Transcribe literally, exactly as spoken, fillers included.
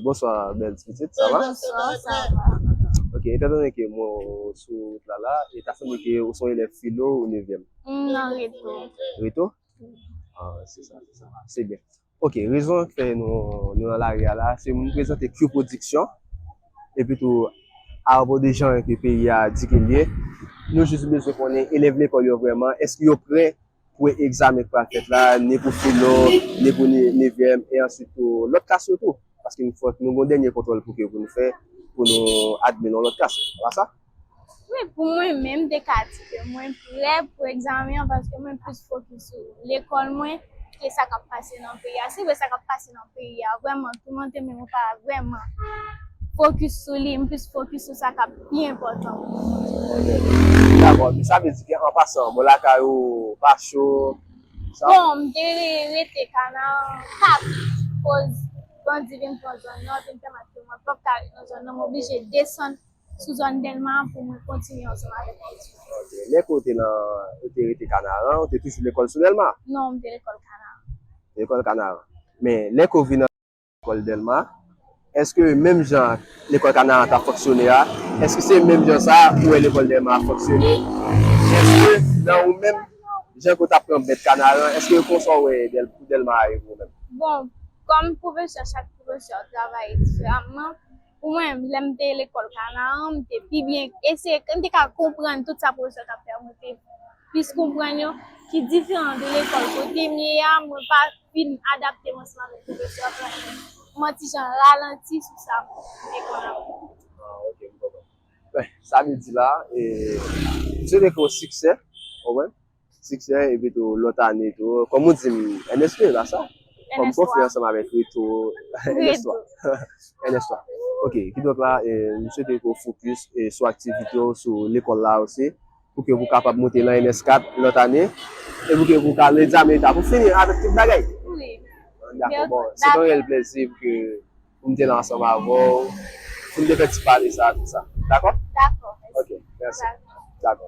Bonswa, bèl ti pitit, sa va? Bonswa, sa va. Ok, etan donnen ke mwen sou wout la la, e ta sanble ke ou se yon elèv filo ou nevyèm. M nan reto. Reto? Ah, se sa, se sa. Se byen. Ok, rezon k fè nou, nou nan lari a la, se moun prezante Q Production, epi tou, a pwopwo de jan ke peyi a di ke l ye, nou jis bezwen konnen elèv lekòl yo vrèman, èske yo prè pou egzamen k pral fèt la, ni pou filo, ni pou ne- nevyèm, e answit pou lòt klas yo tou. Paske fòk nou gen dènye kontwòl pou ke pou nou fè, pou nou admit nan lòt klas. Se pa sa? Wi, pou mwen menm, m te ka di ke mwen prè pou egzamen an paske mwen plis fokis sou lekòl mwen ke sa k ap pase nan peyi a. Se vre, sa k ap pase nan peyi a vrèman toumante m, men mwen pa vrèman fokis sou li, m plis fokis sou sa k ap pi enpòtan pou mwen. Dakò, men sa vle di ke an pasan, bò lakay ou pa cho, sa? Bon, m te rete Kanaran kat, koz bandi vin pran zòn nan, vin pèmèt ke mwen p ap ka ret nan zòn nan, m oblije desann sou zòn Dèlma pou mwen kontinye ansanm avèk etid. Ok. Lè ke w te nan, ou te rete Kanaran, ou te toujou lekòl sou Dèlma? Non, m te lekòl Kanaran. Lekòl Kanaran. Men lè ke w vin nan lekòl Dèlma, èske menm jan lekòl Kanaran t ap fonksyone a, èske se menm jan sa ou wè lekòl Dèlma ap fonksyone? Èske nan ou menm, jan ke w t ap pran bèt Kanaran, èske konsa w wè Dèl- pou Dèlma a ye pou ou menm? Bon, kòm pwofesè, chak pwofesè travay diferaman. Pou mwen, lè m te lekòl Kanaran, m te pi byen eseye, m te ka konprann tout sa pwofesè t ap fè. Mwen te plis konprann yo, ki diferan de lekòl kote m ye a, mwen pa fin adapte m ansanm avèk pwofesè a. M an ti jan ralanti sou sa m te konn aprann. Ah, ok, m konprann. Ben, sa vle di la, e, m swete ke w siksè, w konprann? Siksè, epi tou lòt ane tou. Kòm ou di m, N S P, la sa? Kòm pwof, ansanm avèk Reto, N S twa. N S twa. Ok, kidonk la, e, m swete ke w fokis, e, sou aktivite w, sou lekòl la osi, pou ke pou kapab monte nan N S kat lòt ane, e pou ke pou ka nan egzamen eta pou fini avèk tout bagay. Wi. Dakò, bon, se yon reyèl plèzi pou ke pou m te la ansanm avè w, pou m te fè ti pale sa, tout sa. Dakò? Dakò. Ok, mèsi. Dakò.